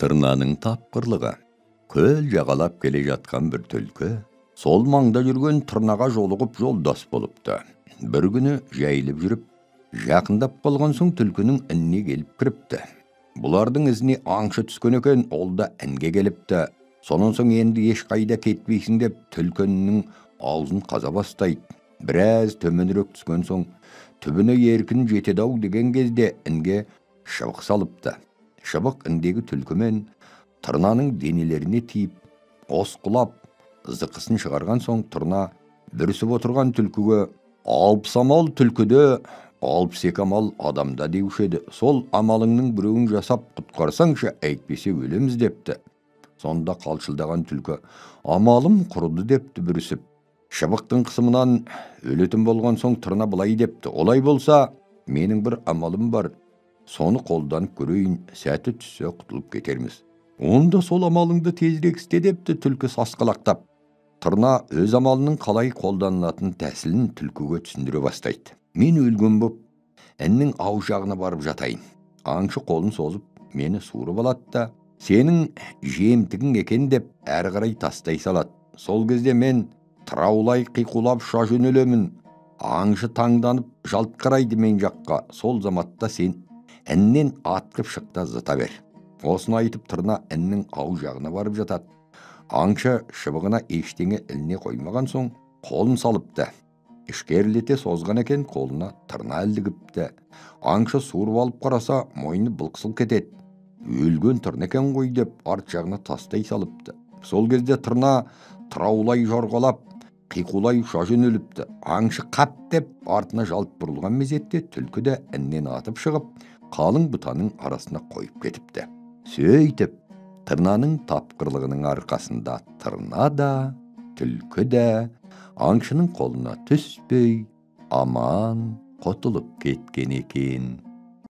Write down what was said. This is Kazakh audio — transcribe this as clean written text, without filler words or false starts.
Тырнаның тапқырлығы. Көл жағалап келе жатқан бір түлкі сол маңда жүрген тырнаға жолығып жолдас болыпты. Бір күні жайылып жүріп, жақындап қалған соң түлкінің ініне келіп кіріпті. Бұлардың ізіне аңшы түскен екен, ол да інге келіпті. Сонан соң енді ешқайда кетпейсің деп түлкінің аузын қаза бастайды. Біраз төменірек түскен соң түбіне еркін жетеді-ау деген кезде інге шыбық салыпты. Шыбық індегі түлкі мен тырнаның денелеріне тиіп, осқылап, зықысын шығарған соң тырна бүрісіп отырған түлкіге 60 амал түлкіде, 62 амал адамда деуші еді. Сол амалыңның біреуін жасап құтқарсаңшы, әйтпесе өлеміз депті. Сонда қалшылдаған түлкі амалым құрыды депті бүрісіп. Шыбықтың қысымынан өлетін болған соң тырна былай депті: олай болса, менің бір амалым бар, соны қолданып көрейін, сәті түссе құтылып кетерміз. Онда сол амалыңды тезірек істе депті түлкі сасқалақтап. Тырна өз амалының қалай қолданылатын тәсілін түлкіге түсіндіре бастайды. Мен өлген боп, іннің ау жағына барып жатайын. Аңшы қолын созып, мені суырып алады да, сенің жемтігің екен деп әрі қарай тастай салады. Сол кезде мен тыраулай қиқулап ұша жөнелемін. Аңшы таңданып жалт қарайды мен жаққа. Сол заматта сен іннен атқып шық та зыта бер. Осыны айтып тырна іннің ау жағына барып жатады. Аңшы шыбығына ештеңе іліне қоймаған соң қолын салыпты. Ішкерілете созған екен, қолына тырна ілігіпті. Аңшы суырып алып қараса, мойны былқ-сылқ кетеді. Өлген тырна екен ғой деп арт жағына тастай салыпты. Сол кезде тырна тыраулай жорғалап, қиқулай ұша жөнеліпті. Аңшы қап деп артына жалт бұрылған мезетте түлкі де іннен атып шығып, қалың бұтаның арасына қойып кетіпті. Сөйтіп, тырнаның тапқырлығының арқасында тырна да, түлкі де аңшының қолына түспей, аман құтылып кеткен екен.